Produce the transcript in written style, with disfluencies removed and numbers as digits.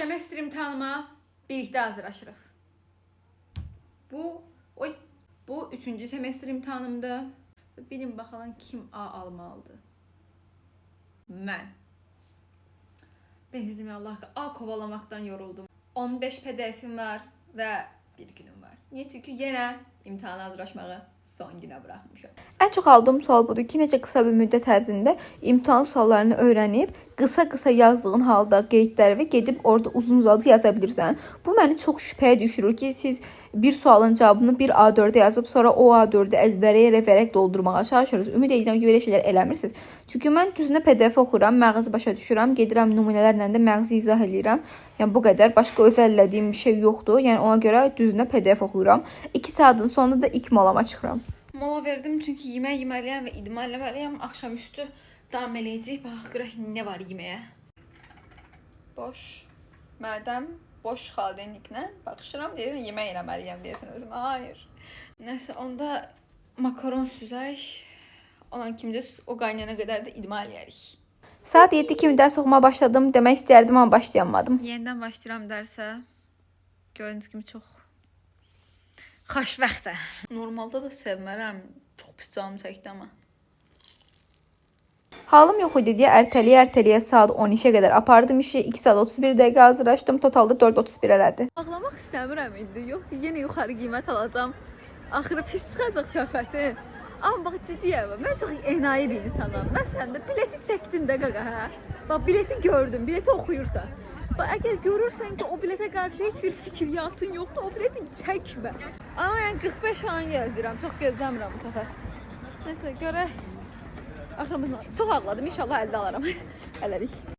Semestr imtahanıma birlikdə hazırlaşırıq. Bu, oy, bu üçüncü semestr imtahanımdır. Bilin bakalım kim A almalıdır. Mən. Ben izləməyə Allah A kovalamaktan yoruldum. 15 PDF-im var və bir günüm var. Niyə? Çünki yenə imtahana hazırlaşmağı son günə buraxmışam. Ən çox aldığım sual budur ki, necə qısa bir müddət ərzində imtahan suallarını öyrənib, qısa-qısa yazdığın halda qeydləri və gedib orada uzun-uzadı yaza bilirsən. Bu məni çox şübhəyə düşürür ki, siz bir sualın cavabını bir A4-ə yazıb sonra o A4-ü əzbərləyərək vərəq doldurmağa çalışırsınız. Ümid edirəm ki, belə şeylər eləmirsiniz. Çünki mən düzünə PDF oxuyuram, məğzi başa düşürəm, gedirəm nümunələrlə də məğzi izah eləyirəm. Yəni bu qədər, başqa özəl elədiyim bir şey yoxdur. Yəni ona görə düzünə PDF oxuyuram. 2 saatın sonunda da ilk molama çıxıram. Mola verdim çünki yemək yeməliyəm və idman eləməliyəm. Axşamüstü davam eləyəcəyik. Baxaq görək nə var yeməyə. Boş mədəm, boş xaladeniklə baxışıram, deyirəm yemək eləməliyəm deyəsən özümə. Hayır. Nəsə onda makaron süzək. Olan kimi də o qaynayana qədər də idman eləyərik. Saat 7 kimi dərs oxumağa başladım demək istərdim amma başlayamadım. Yenidən başlayıram dərsə. Gördüyünüz kimi çox xoşbəxtəm. Normalda da sevmərəm. Çox pis canım çəkdi amma. Halım yox idi deyə ertələyə-ertələyə saat 12-ə qədər apardım işi. 2 saat 31 dəqiqə hazırlaşdım. Totalda 4:31 elədi. Ağlamaq istəmirəm indi. Yoxsa yenə yuxarı qiymət alacam. Axırı pis çıxacaq söhbəti. Amma bax ciddiyəm. Mən çox enayi bir insanam. Məsələn də bileti çəkdin də qaqa, hə? Bax bileti gördün, bileti oxuyursan. Bax əgər görürsən ki, o biletə qarşı heç bir fikriyyatın yoxdur, o bileti çəkmə. Amma yəni 45 an gözləyirəm. Çox gözləmirəm bu səfər. Nəsə görək. Axırımız nə? Çox ağladım. İnşallah əldə alaram. Hələlik.